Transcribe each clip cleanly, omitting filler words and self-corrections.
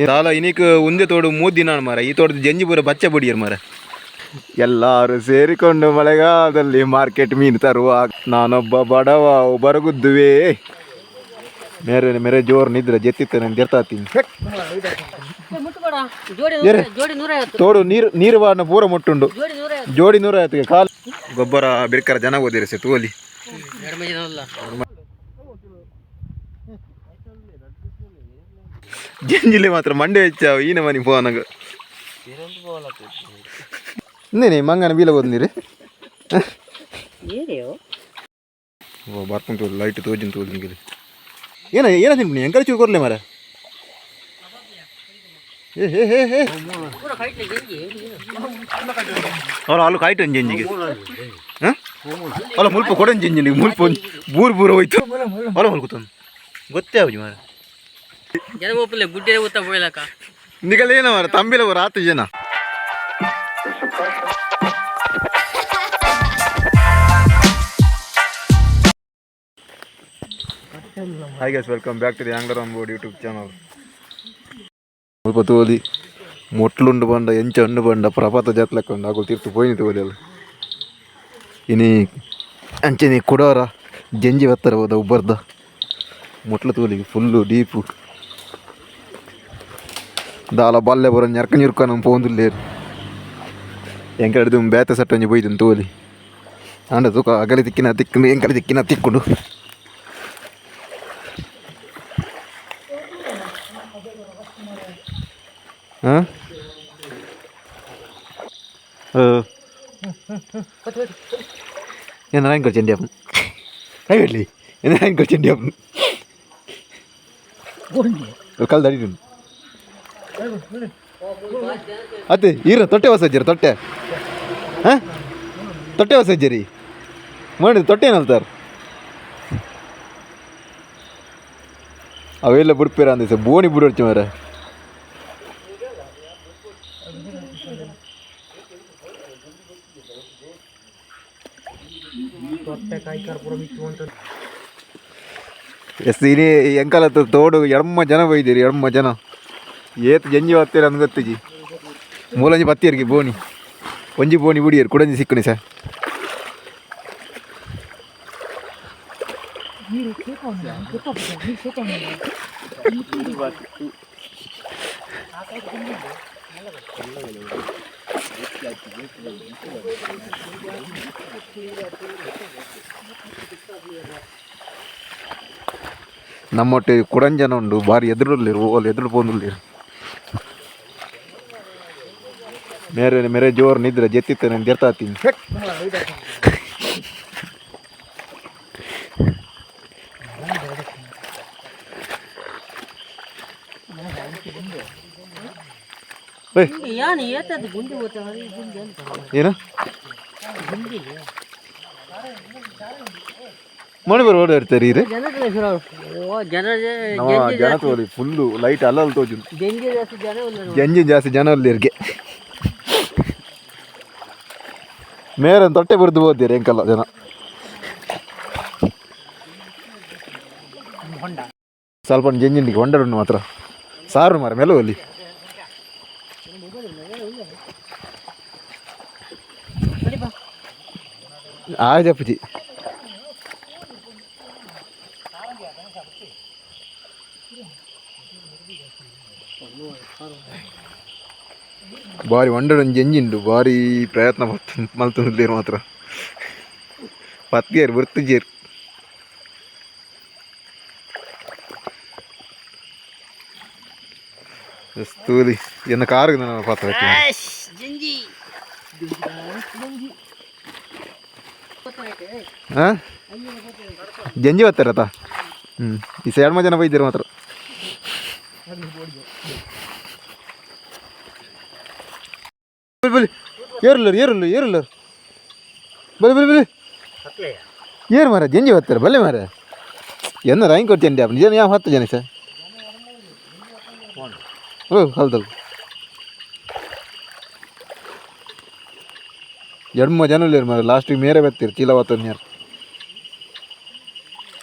ದಾಲ ಇನಿಕ್ ಒಂದೇ ತೋಡು ಮೂರು ದಿನ ಮಾರ ಈ ತೋಟದ ಜಂಜಿ ಪೂರ ಬಚ್ಚ ಬಡಿಯರ್ ಮಾರ. ಎಲ್ಲರೂ ಸೇರಿಕೊಂಡು ಮಳೆಗಾಲದಲ್ಲಿ ಮಾರ್ಕೆಟ್ ಮೀನು ತರುವ ನಾನೊಬ್ಬ ಬಡವ ಬರಗುದ್ದುವೆ. ಮೇರೆ ಮೇರೆ ಜೋರು ನಿದ್ರೆ ಜೆತ್ತಿತ್ತ ನಾನು ಜೆರ್ತಾತೀನಿ. ತೋಡು ನೀರು ನೀರು ಬಾರ್ನ ಪೂರ ಮುಟ್ಟುಂಡು. ಜೋಡಿ 150 ಕಾಲು ಗೊಬ್ಬರ ಬಿರ್ಕರ ಜನ ಓದಿರ ಸೆ ತೋಲಿ. ಜಂಜಿಲೆ ಮಾತ್ರ ಮಂಡೆ ಹೆಚ್ಚಾವು ಈನ ಮನಿ ಫೋನಗ ಇನ್ನೇನೆ ಮಂಗನ ಬೀಲ ಓದ್ನೀರು. ಓ ಬರ್ಪುಂಟು ಲೈಟ್ ತೋಜಿನ ತೋಜಿನ ಏನ ಏನ ತಿನ್ಪಿ ಎಂಕಡೆ ಚೂರು ಕೊರ್ಲೆ ಮಾರ. ಏ ಹೇ ಹೇ ಹೇ ಅವಳು ಅಲ್ಲು ಕಾಯ್ತು ಜಂಜಿಗೆ. ಹಾಂ ಅಲ್ಲ ಮುಲ್ಪ ಕೊಡಂಜಿ ಜಂಜಿಗೆ ಮುಲ್ಪ ಬೂರು ಬೂರು ಹೋಯ್ತು ಅಲ್ಲ ಮುಲ್ಕುತ್ತಂದು ಗೊತ್ತೇ ಆവുಜಿ ಮಾರ. ಜನ ಒಪ್ಪಲೆ ಗುಡ್ಡೆ ಊತ ಬೋಯ್ಲಕ. ನಿಗಲೇನ ಮಾರ ತಂಬಿಲ ಆತು ಜನ. Hi guys, welcome back to the angler on board YouTube channel. ಮುಲ್ಪ ತೋಲಿ ಮೊಟ್ಲುಂಡು ಬಂಡ ಎಂಚ ಉಂಡು ಬಂಡ ಪ್ರಪಾತ ಜಾತ್ಲೆಕ್ಕ ಉಂಡು ಅಗುಲು ತೀರ್ತು ಪೋಯಿನಿ ತೋಲಿ ಅಲ್ಲ ಇನಿ ಅಂಚನೆ ಕುಡೋರ ಜಂಜಿ ಬತ್ತರ ಹೋದ ಉಬ್ಬರ್ದ ಮೊಟ್ಲು ತೋಲಿಗೆ ಫುಲ್ಲು ಡೀಪು ದಾಲ ಬಲ್ಲೆ ಬರ ñರ್ಕ ñುರ್ಕ ನಮ್ಮ ಪೋಂದುಲ್ಲೇರು ಎಂಕಡೆ ಬೇತೆ ಸಟ್ಟೊಂಜಿ ಪೋಯ್ತು ತೋಲಿ ಆಂಡ ತೂಕ ಅಗಲಿ ತಿಕ್ಕಿನ ತಿಕ್ಕೊಂಡು ಎಂಕಡೆ ತಿಕ್ಕಿನ ತಿಕ್ಕೊಂಡು. ಹಾಂ ಏನು ರಾಯನ್ ಚೆಂಡಿ ಅಪ್ಪನು ಕೈ ಬಿಡ್ಲಿ ಏನು ರಾಯನ್ ಚೆಂಡಿ ಅಪ್ಪನು ಕಲ್ದು ಅಡಿ ಅತ್ತೆ ಈರ ತೊಟ್ಟೆ ಹೊಸ ತೊಟ್ಟೆ ಹಾಂ ತೊಟ್ಟೆ ಹೊಸ ಜರಿ ಮಾಡಿ ತೊಟ್ಟೆ ಏನಲ್ತಾರ ಅವೆಲ್ಲ ಬಿಡ್ಪೇರ ಅಂದ ಸರ್ ಬೋಣಿ ಬಿಡೋರ್ಚಿ ಮಾರ. ಎಸ್ ಇನಿ ಎಂಕಲ ತೋಡು ಎಡ್ಮ ಜನ ಬೈದಿರಿ ಎಡ್ಮ ಜನ ಏತ್ ಜಂಜಿ ಬತ್ತೀರ ಅಂದ್ ಗೊತ್ತಿಜಿ ಮೂಲಂಜಿ ಬತ್ತೀರಿಗೆ ಬೋಣಿ ಒಂಜಿ ಬೋಣಿ ಬುಡಿಯರು ಕುಡಂಜಿ ಸಿಕ್ಕುನಿ ಸರ್. ನಮ್ಮೊಟ್ಟೆ ಕುಡಂಜನ ಉಂಡು ಬಾರಿ ಎದುರುಲ್ಲೇರು ಓಲ್ ಎದುರು ಪೋಂದುಲ್ಲೇರು ಮೇರೆ ಮೇರೆ ಜೋರು ನಿದ್ರೆ ಜೆತ್ತಿತ್ತ ನಾನು ಜೆರ್ತಾತೀನಿ. ಏನು ಮಣಿ ಬರೋ ಓಡಾಡ್ತಾರೆ ಇರು ಜನ ತೋಲಿ ಫುಲ್ಲು ಲೈಟ್ ಅಲ್ಲಲ್ಲಿ ತೋಜು ಜಂಜಿ ಜಾಸ್ತಿ ಜನ ಅಲ್ಲಿರ್ಗೆ ಮೇರೆ ತೊಟ್ಟೆ ಬರೆದು ಹೋದ್ದೀರಿ ಎಂಕಲ್ಲ ಜನ ಸ್ವಲ್ಪ ಜಂಜಿಂಡಿಗೆ ಹೊಂಡರುಂಡು ಮಾತ್ರ ಸಾರು ಮಾರ ಮೆಲುವಲ್ಲಿ ಅಲ್ಲಿ. ಆ ಜಪ್ಪುಜಿ ಬಾರಿ ಒಂಡೊಂಜಿ ಎಂಜಿಂಡು ಬಾರಿ ಪ್ರಯತ್ನ ಮಲ್ತೊಂದುಲ್ಲೆರ್ ಮಾತ್ರ ಪತ್ತಿಯರ್ ಬರ್ತುಜೆರ್. ತೂಲಿ ಎನ್ನ ಕಾರ್ ನನ್ನ ಪಾತ್ರ. ಹಾಂ ಜಂಜಿ ಬತ್ತಾರತ ಹ್ಞೂ ಈ ಸೇಡ್ಮ ಜನ ಬೈದಿರ ಮಾತ್ರ. ಬಲಿ ಏರುಲ್ಲರು ಏರುಲ್ಲ ಏರುಲ್ಲರು ಬಲಿ ಬಲಿ ಬಲಿ ಏರು ಮಾರ ಜಂಜಿ ಬರ್ತಾರೆ ಬಲ್ಲೆ ಮಾರ ಎನ್ನ ರಾಯಿಂಗ್ ಕೊಡ್ತೇನೆ ಅಪ್ಪ ನಿಜ ಯಾವ 10 ಜನ ಸರ್. ಓ ಹೌದಲ್ಲ ಎಡ್ಮ ಜನ ಉಲ್ಲೇರು ಮಾರ ಲಾಸ್ಟಿಗೆ ಮೇರೆ ಬತ್ತೀರಿ ಚೀಲ ಬತ್ತೊಂದು ಯಾರು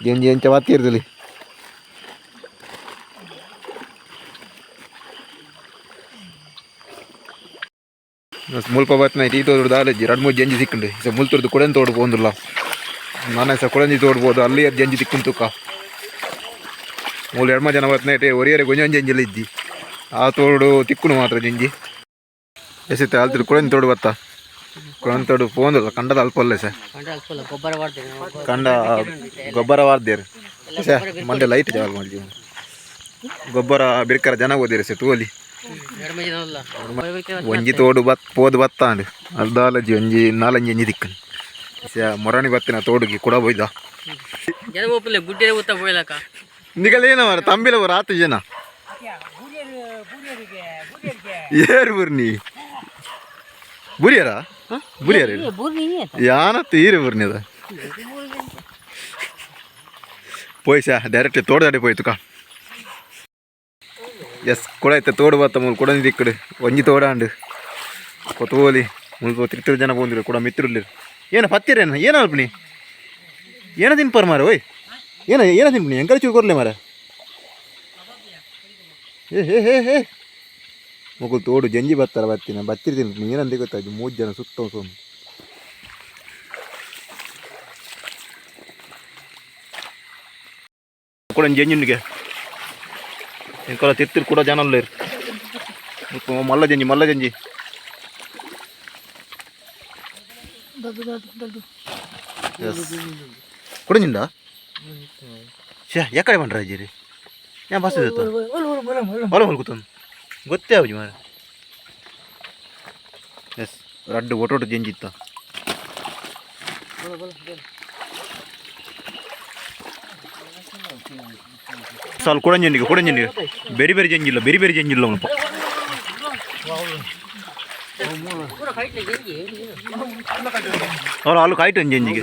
ಜಂಜಿ ಎಂಚ ಬತ್ತೀರ್ದಲ್ಲಿ. ಮುಲ್ಪ ಬತ್ತಿನ ಈ ತೋಡು ದಾಲಜ್ಜಿ ರಡ್ಡ್ ಮೂಜಿ ಜಂಜಿ ಸಿಕ್ಕುಂಡು. ಇಸ ಮುಲ್ತುರ್ದು ಕುಡನ್ ತೋಡು ಪೋಂದುಲ್ಲ. ನಾನ ಇಸ ಕುಡಂಜಿ ತೋಡ್ಬೋದು ಅಲ್ಲಿ ಅದು ಜಂಜಿ ತಿಕ್ಕುಂಡು ತುಕ್ಕ. ಮೂಲು ಎಡ್ಮ ಜನ ಬತ್ತಿನ ಒರಿಯರೆ ಒಂಜೊಂಜಿ ಜಂಜಿಲ ಇಜ್ಜಿ. ಆ ತೋಡು ತಿಕ್ಕುನು ಮಾತ್ರ ಜಂಜಿ. ಎಸೆತ್ತೆ ಅಲ್ತಿರು ಕುಡಂಜಿ ತೋಡು ಬತ್ತ. ಕುಡನ್ ತೋಡು ಪೋಂದುಲ್ಲ ಕಂಡದ ಅಲ್ಪ ಅಲ್ಲ ಸರ್. ಕಂಡ ಅಲ್ಪ ಗೊಬ್ಬರ ವಾಡ್ದೇನೆ. ಕಂಡ ಗೊಬ್ಬರ ವಾರ್ದೇರು ಸೆ ಮಂಡೆ ಲೈಟ್ ಜಾಲ್ ಮಾಡಿ ಗೊಬ್ಬರ ಬಿರ್ಕರ ಜನ ಓದಿರ ಸೆ ತೂಲಿ. ಎರಡು ಜನ ಅಲ್ಲ. ಒಂಜಿ ತೋಡು ಬತ್ ಪೋದು ಬತ್ತಾಂಡು ಅಲ್ದಾಲಜಿ ಒಂಜಿ ನಾಲಂಜಿ ಒಂಜಿ ದಿಕ್ಕನ್ ಸೆ ಮೊರಣಿ ಬತ್ತಿನ ತೋಡುಗಿ ಕೂಡ ಹೋಯ್ದ. ಜನ ಒಪ್ಪಲೆ ಗುಡ್ಡೆ ಊತ ಬೋಯ್ಲಕ. ನಿಗಲೇನ ಮಾರ ತಂಬಿಲ ರಾತ್ರಿ ಜನ ಏರು ಬುರ್ನಿ ಬುರಿಯರ ಬುರಿಯರ ಯಾನ ತೀರು ಬುರ್ನಿ ಅದ ಪೋಯ್ಸ ಡೈರೆಕ್ಟ್ ತೋಟದಾಡಿ ಪೋಯ್ತುಕ. ಎಸ್ ಕೂಡ ಇತ್ತೆ ತೋಡು ಬತ್ತ ಮೂಲು ಕೂಡ ದಿಕ್ಕಡು ಒಂಜಿ ತೋಡಾಂಡು ಕೊತ್ತೋಲಿ ಮುಲ್ಪ ತಿರ್ತಿರು ಜನ ಬಂದಿರು ಕೂಡ ಮಿತ್ರರು. ಏನ ಪತ್ತಿರೇನ ಏನು ಅಲ್ಪನಿ ಏನ ತಿನ್ಪಾರ ಮಾರ ಓಯ್ ಏನ ಏನ ತಿನ್ಪನಿ ಎಂಕರೆ ಚೂರು ಕೊರ್ಲೆ ಮಾರ. ಏ ಹೇ ಹೇ ಹೇ ಮೊಗುಲು ತೋಡು ಜಂಜಿ ಬತ್ತಾರ ಬತ್ತಿನ ಬತ್ತಿರ ತಿನ್ಪನಿ ಏನಂತ ಗೊತ್ತಾಯ್ತು ಮೂರು ಜನ ಸುತ್ತ ಸೋನು ಕೂಡ ಜಂಜಿನಿಗೆ ಎಂಕೊಲ ತಿರ್ತಿರು ಕೂಡ ಜನ ಉಲ್ಲೇರು. ಮಲ್ಲ ಜಂಜಿ ಮಲ್ಲ ಜಂಜಿ. ಎಸ್ ಕುಡಂಜಿಂಡ ಶೇ ಎಕಡೆ ಬಂಡ್ರ ಅಜ್ಜಿರಿ ಯಾ ಬಸ್ ಇತ್ತು ಹೊಲ ಹೊಲ್ಕೂತಂದು ಗೊತ್ತೇ ಆವಜಿ ಮಾರ. ಎಸ್ ರಡ್ಡು ಒಟೊಟ್ಟು ಜಂಜಿತ್ತ. ಸಾಲು ಕುಡಂಜಿಂಡಿಗೆ ಕುಡಂಜಿಂಡಿಗೆ ಬೇರೆ ಬೇರೆ ಜಂಜಿಲ್ಲ ಬೇರೆ ಬೇರೆ ಜಂಜಿಲ್ಲ ಅವನಪ್ಪ. ಅಲ್ಲ ಅಲ್ಲ ಕಾಯ್ತು ಜಂಜಿಗೆ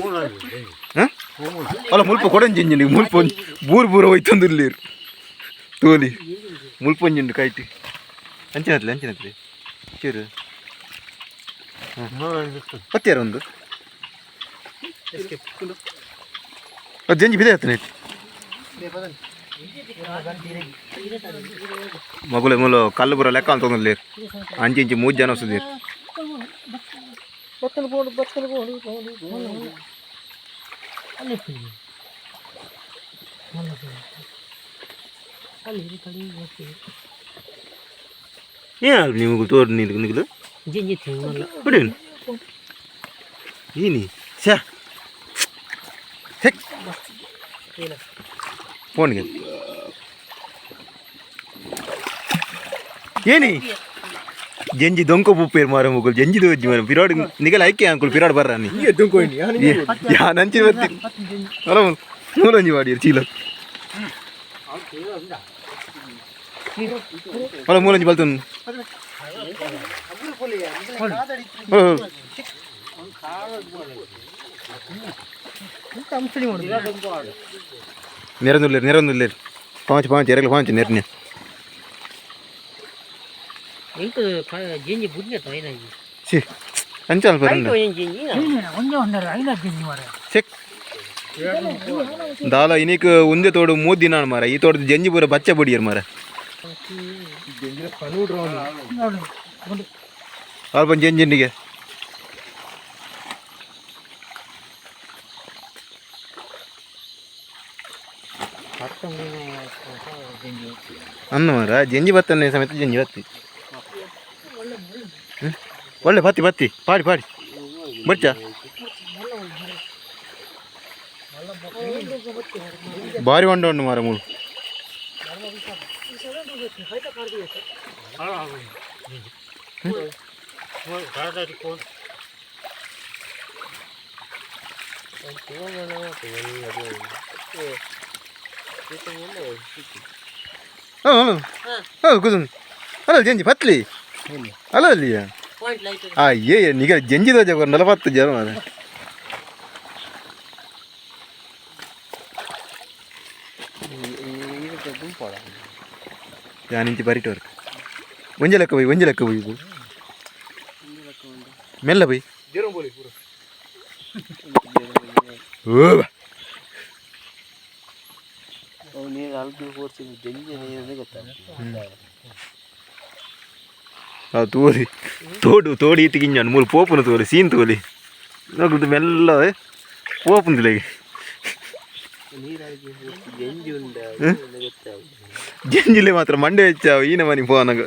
ಹಾಂ ಅಲ್ಲ ಮುಲ್ಪ ಕೊಡಂಜಿಂಜಿಂಡಿ ಮುಲ್ಪ ಬೂರು ಬೂರ ಹೋಯ್ತಂದಿರ್ಲಿರು ತೋಲಿ ಮುಲ್ಪ ಒಂಜಿಂಡು ಕಾಯ್ತು ಅಂಚಿನತ್ಲೆ ಅಂಚಿನತ್ಲೆ ಚೂರು ಪತ್ತಿಯಾರ ಒಂದು ಅದು ಜಂಜಿ ಬಿದೆ ಆತನ ಮಗುಲೆ ಮೂಲು ಕಲ್ಲು ಬುರ ಲೆಕ್ಕ ಅಂತ ಲೇರು ಅಂಚಿ ಇಂಚಿ ಮೂರು ಜನ ವಸ್ತುದೀರು. ಏನು ನಿಮಗೆ ತೋರು ನೀರು ನಿಗಲು ಜಂಜಿ ಬಿಡಿ ಏನಿ ಶ್ಯಾ ಹೆಕ್ ಫೋನ್ಗೆ ಏನಿ ಜಂಜಿ ದೊಂಕ ಬುಪ್ಪೇರು ಮಾರ ಮುಗುಲ್ ಜಂಜಿ ದೋಜಿ ಮಾರ ಪಿರಾಡ್ ನಿಗಲ ಐಕೆ ಅಂಕುಲ್ ಪಿರಾಡ್ ಬರ್ರ ನೀ ಯಾ ನಂಚಿನ ಬತ್ತಿ ಅಲ್ಲ ಮೂಲಂಜಿ ಮಾಡಿ ಚೀಲ ಅಲ್ಲ ಮೂಲಂಜಿ ಬಲ್ತನ್. ನೆರನುಲ್ಲೇರು ನೆರನುಲ್ಲೇರು ಪಾಂಚ್ ಪಾಂಚ್ ಎರಗಲು ಪಾಂಚ್ ನೆರನೆ. ಎಂಕು ಜಂಜಿ ಬುಡ್ನೆ ತೋಯ್ನ. ಸಿ ಅಂಚಲ್ ಬರಂಡ. ಜಂಜಿ. ಚೆಕ್ ದಾಲ ಇನಿಕ್ ಒಂದೇ ತೋಡು ಮೂರು ದಿನ ಮಾರ ಈ ತೋಟದ ಜಂಜಿ ಪೂರ ಬಚ್ಚ ಬಡಿಯರ್ ಮಾರ ಅಲ್ಪ ಜಂಜಿನಿಗೆ. ಅನ್ನ ಮಾರ ಜಂಜಿ ಬತ್ತನೆ ಸಮೇತ ಜಂಜಿ ಬತ್ತಿ. ಹ್ಮ್? ಒಳ್ಳೆ ಬತ್ತಿ ಬತ್ತಿ ಪಾಡಿ ಪಾಡಿ ಬಚ್ಚ ಭಾರಿ వంಡ ಉಂಡು ಮಾರ ಮೂಲು. ಹಲೋ ಹಲೋ ಕುಸುಮ್ ಹಲೋ ಜಂಜಿ ಪತ್ಲಿ ಹಲೋ ಅಲ್ಲಿಯ. Point light. ಆ ಏ ನಿಗ ಜಂಜಿ ದೋಜ ನಲವತ್ತು ಜನ ಮಾರ. ಯಾನಿಂಚಿ ಬರಿಟೋರ್ ಒಂಜಿ ಲೆಕ್ಕ ಬೈ ಒಂಜಿ ಲೆಕ್ಕ ಬೈ ಮೆಲ್ಲ ಬೈ ಓ ನೀರು ಅಲ್ದು ಫೋರ್ಸ್ ಜಂಜಿ ನೀರನ್ನೇ ಗೊತ್ತಾಗ್ತದೆ. ಆ ತೋರಿ ತೋಡು ತೋಡಿ ಇತ್ತು ಗಿಂಜಾನು ಮೂರು ಪೋಪುನ ತೋಲಿ ಸೀನ್ ತೋಲಿ ನೋಡ್ದು ಮೆಲ್ಲ ಪೋಪುಂದಿಲ್ಲ. ಜಂಜಿಲೆ ಮಾತ್ರ ಮಂಡೆ ಹೆಚ್ಚಾವು ಈನ ಮನಿ ಪೋನಗ.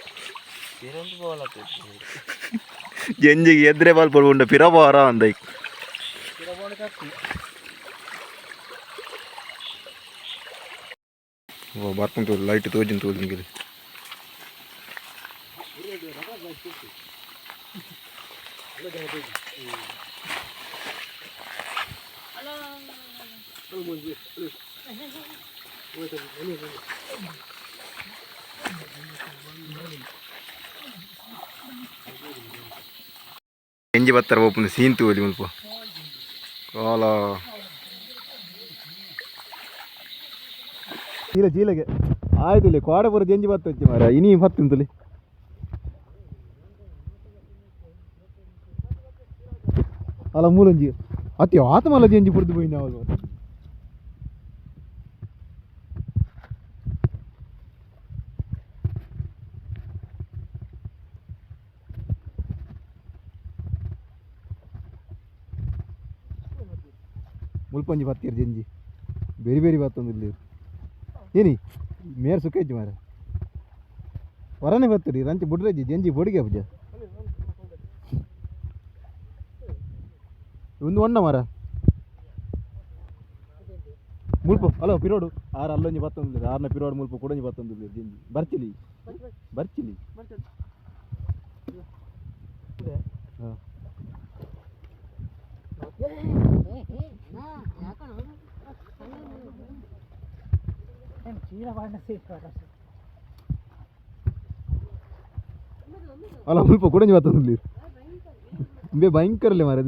ಜಂಜಿಗೆ ಎದ್ರೆ ಬಾಲ್ ಪಡ್ಬುಂಡ ಪಿರಬಾರ ಅಂದೈ. ಬರ್ಪುಂಟು ಲೈಟ್ ತೋಜಿನ ತೋಜಿನ. ಎಂಜಿ ಬತ್ತರ ಓಪನ್ ಸೀನ್ ತೋಲಿ ಮುಲ್ಪ ಕಾಲ ಚೀಲ ಚೀಲಗೆ ಆಯ್ತು. ಇಲ್ಲಿ ಕೋಡೆ ಪೂರ ಜಂಜಿ ಬತ್ತ వచ్చಿ ಮಾರ ಇನಿ ಬತ್ತುಂತಲಿ. ಅಲ್ಲ ಮೂಲಂಜಿ ಅತಿ ಆತ ಮಲ್ಲ ಜಂಜಿ ಪುಡ್ದು ಪೋಯಿನ ಅವಳು. ಮುಲ್ಪಂಜಿ ಬತ್ತೀರ್ ಜಂಜಿ ಬೇರೆ ಬೇರೆ ಬತ್ತೊಂದಿಲ್ಲ. ಏನಿ ಮೇರ್ ಸುಖ ಇಜ್ಜಿ ಮಾರ ಹೊರನೆ ಬತ್ತರಿ ರಂಚಿ ಬುಡ್ರಜ್ಜಿ ಜಂಜಿ ಬೊಡಿಗೆ ಪೂಜ ಒಂದು ಒಣ್ಣ ಮಾರ ಮುಲ್ಪ. ಅಲೋ ಪಿರೋಡು ಆರು ಅಲ್ಲೊಂಜಿ ಬತ್ತೊಂದಿಲ್ಲ ಆರ್ನ ಪಿರೋಡು ಮುಲ್ಪ ಕುಡೊಂಜಿ ಬತ್ತೊಂದಿಲ್ಲ ಜಂಜಿ ಬರ್ಚಿಲಿ ಬರ್ಚಿಲಿ. ಹಾಂ. ಅಲ್ಲ ಮುಲ್ಪ ಕುಡೊಂಜಿ ಬತ್ತೊಂದಿಲ್ಲ ಇಂಬೆ ಭಯಂಕರಲೆ ಮಾರ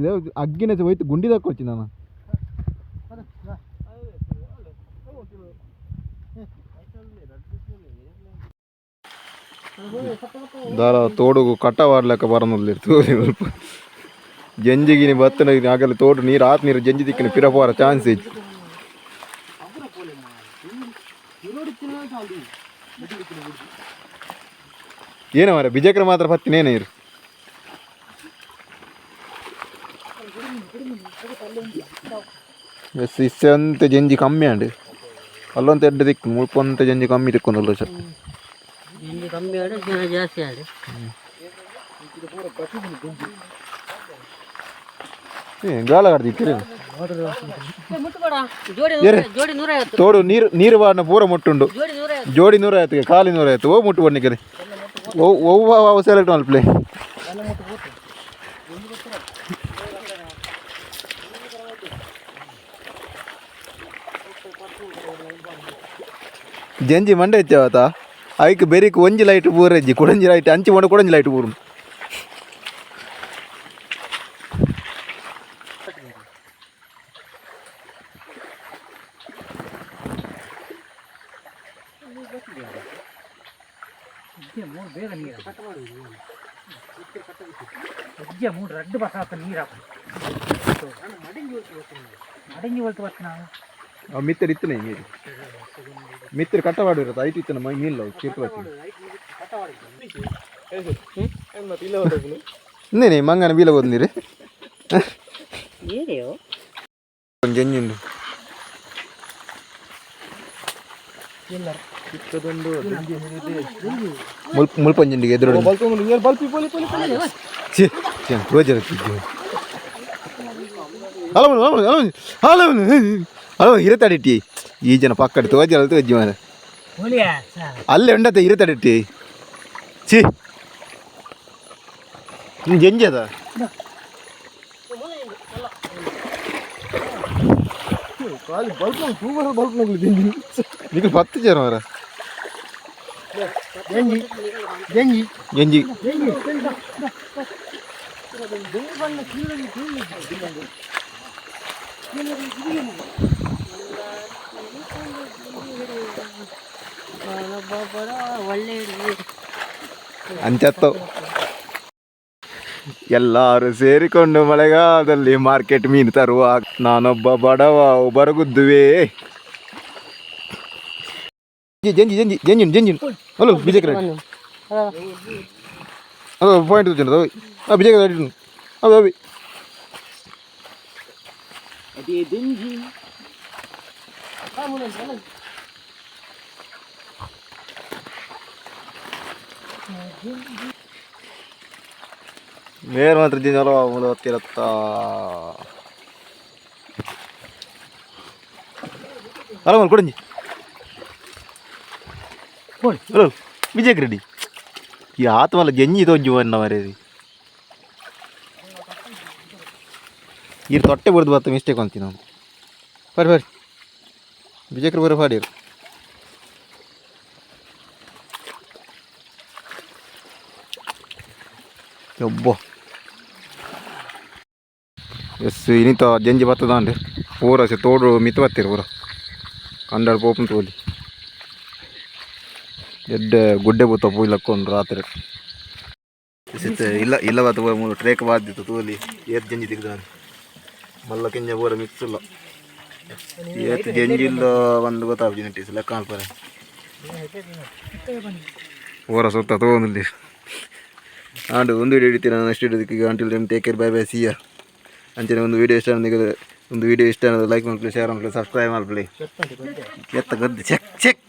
ಅಗ್ಗಿನ ಹೋಯ್ತು ಗುಂಡಿ ಕೊಡ್ತೀನಿ ನಾನು. ದಾರ ತೋಡುಗು ಕಟ್ಟವಾಡ್ಲಕ್ಕ ಬರನುಲ್ಲ ತೋರಿ ಮುಲ್ಪ ಜಂಜಿಗಿನಿ ಬತ್ತನ ಆಗಲ್ಲ ತೋಡು ನೀರು ಆತ್ ನೀರು ಜಂಜಿ ದಿಕ್ಕಿನ ಪಿರ ಪೋರ ಚಾನ್ಸ್ ಇಜ್ಜಿ. ಏನ ಮಾರ ಬಿಜಕ್ರ ಮಾತ್ರ ಪತ್ತಿನೇನ ಇರು. ಎಸ್ ಇಸ್ಸೆ ಜಂಜಿ ಕಮ್ಮಿ ಅಂಡ್ ಅಲ್ಲೊಂತ ಎಡ್ಡೆ ದಿಕ್ಕು ಮುಲ್ಪ ಜಂಜಿ ಕಮ್ಮಿ ತಿಕ್ಕೊಂದಲ್ಲ ಸರ್. ಜಂಜಿ ಕಮ್ಮಿ ಆಡು ಜನ ಜಾಸ್ತಿ ಆಡು. ಏ ಗಾಲ ಆಡ್ದಿಕ್ಕಿರಿ. ಮುಟ್ಟುಬೇಡ ಜೋಡಿ. ಏರೆ. ಜೋಡಿ 150. ತೋಡು ನೀರು ನೀರು ಬಾರ್ನ ಪೂರ ಮುಟ್ಟುಂಡು. ಜೋಡಿ 150. ಜೋಡಿ 150, ಖಾಲಿ 150. ಓ ಮುಟ್ಟು ಬನ್ನಿಕರೆ ಓ ಒವ್ವ ಸೆಲೆಕ್ಟ್ ಮಲ್ಪ್ಲೆ. ಜಂಜಿ ಮಂಡೆ ಹೆಚ್ಚಾವತ ಐಕ್ ಬೆರಿಕ್ ಒಂಜಿ ಲೈಟ್ ಪೂರೆಜ್ಜಿ ಕುಡಂಜಿ ಲೈಟ್ ಅಂಚಿ ಪೋಂಡ ಕುಡಂಜಿ ಲೈಟ್ ಪೂರು. ಮೂರು ಬೇಗ ನೀರು ಅಜ್ಜ ಮೂರು ರಡ್ಡು ಬಸ್ ಆತ ನೀರು ಹಾಕು ಮಡಂಗಿ ಹೊಲ್ತು ಬರ್ತನ. ಮಿತ್ತರ್ ಇತ್ತನೆ ನೀರು ಮಿತ್ತರ್ ಕಟ್ಟ ಮಾಡಿರತ್ತ ಐಟ್ ಇತ್ತನ ಮೈ ಮೀನ್ ಚಿರ್ಕು. ಇನ್ನೇನೆ ಮಂಗನ ಬೀಲ ಹೋದ್ ನೀರು. ಏರಿಯೋ. ಜಂಜಿ ಉಂಡು. ಮುಲ್ಪ ಮುಲ್ಪಂಜಿಂಡಿಗೆ ಎದುರು ಛೀ ಛೀ Roger. Hello hello hello hello hello ಹಿರತಾಡಿಟ್ಟಿ ಈ ಜನ ಪಕ್ಕಡೆ ತೋಜಲ್ ತೋಜಿ ಮಾರ. ಹೋಲಿಯಾ. ಅಲ್ಲೇ ಉಂಡತ್ತೆ ಹಿರತಾಡಿಟ್ಟಿ. ಛೀ ನೀನು ಜಂಜಿ ಅದ ನಿಖಲ್ ಪತ್ತು ಜನ ಮಾರ. ಜಂಜಿ ಜಂಜಿ. ಜಂಜಿ. ಒಳ್ಳೆ. ಅಂಚತ್ತವ್ ಎಲ್ಲರೂ ಸೇರಿಕೊಂಡು ಮಳೆಗಾಲದಲ್ಲಿ ಮಾರ್ಕೆಟ್ ಮೀನು ತರುವ ನಾನೊಬ್ಬ ಬಡವ ಬರಗುದ್ದುವೆ. ಜಂಜಿ ಜಂಜಿ ಜಂಜಿನ್ ಜಂಜಿನ್ ಹಲೋ ಬಿಜೆಕ್ರೆ. ಅದು ಪಾಯಿಂಟ್ ತೋಜುಂಡು ಆ ಬಿಜಯ ಅಡಿಟು ಅವೆ ಅವೆ. ಮೇರ್ ಮಾತ್ರ ಜಿಂಜಲ ಮೂಲ ಹತ್ತಿರತ್ತ. ಅಲ್ಲ ಮಲ್ ಕೊಡಂಜಿ. ಹಲೋ ವಿಜಯ್ ರೆಡ್ಡಿ, ಈ ಆತ್ಮಲ್ಲ ಜಂಜಿ ತೋಜು ಬಣ್ಣ ಮರೇದಿ. ಈ ತೊಟ್ಟೆ ಬಡ್ದು ಬತ್ತ ಮಿಸ್ಟೇಕ್ ಅಂತೀನಿ ನಾನು. ಬರಿ ಬರಿ ವಿಜಯಕ್ರ ಬರೋ ಪಾಡಿರು. ಯಬ್ಬ, ಎಸ್ ಇನಿತ ಜಂಜಿ ಬತ್ತದಾಂಡೆ. ಪೂರ ಸೆ ತೋಡು ಮಿತ್ ಬತ್ತೀರು ಪೂರ ಕಂಡಾಡ್ ಪೋಪುನ್ ತೋಲಿ. ಎಡ್ಡೆ ಗುಡ್ಡೆ ಬೂತ ಪೂಯ್ಲಕ್ಕೊಂಡು ರಾತ್ರಿ ಸಿತ್ತೆ. ಇಲ್ಲ ಇಲ್ಲ, ಬತ್ತ ಮೂರು ಟ್ರೇಕ್ ಬಾದಿತ್ತು ತೋಲಿ. ಏತ್ ಜಂಜಿ ತಿಗ್ದಾನೆ ಮಲ್ಲ ಕೆಂಜ ಪೂರ ಮಿಕ್ಸ್ ಇಲ್ಲ. ಏತ್ ಜಂಜಿ ಇಲ್ಲ ಒಂದು ಗೊತ್ತಾಗ್ಜಿ ನೆಟ್ಟಿಸ್ ಲೆಕ್ಕ ಅನ್ಪರೆ. ಪೂರ ಸುತ್ತ ತಗೊಂಡಿಲ್ಲಿ ಆಂಡ್ ಒಂದು ವಿಡಿಯೋ ಹಿಡಿತೀನಿ ನಾನು. ಅಷ್ಟು ಹಿಡಿದಕ್ಕೆ ಈಗ until time, take care, bye bye, see ya. ಅಂಚನೆ ಒಂದು ವಿಡಿಯೋ ಇಷ್ಟ ಅನ್ನೋದು, ಒಂದು ವಿಡಿಯೋ ಇಷ್ಟ ಅನ್ನೋದು ಲೈಕ್ ಮಾಡ್ಲಿ, ಶೇರ್ ಮಾಡ್ಲಿ, ಸಬ್ಸ್ಕ್ರೈಬ್ ಮಾಡ್ಲಿ. ಎತ್ತ ಗದ್ದೆ ಚೆಕ್ ಚೆಕ್.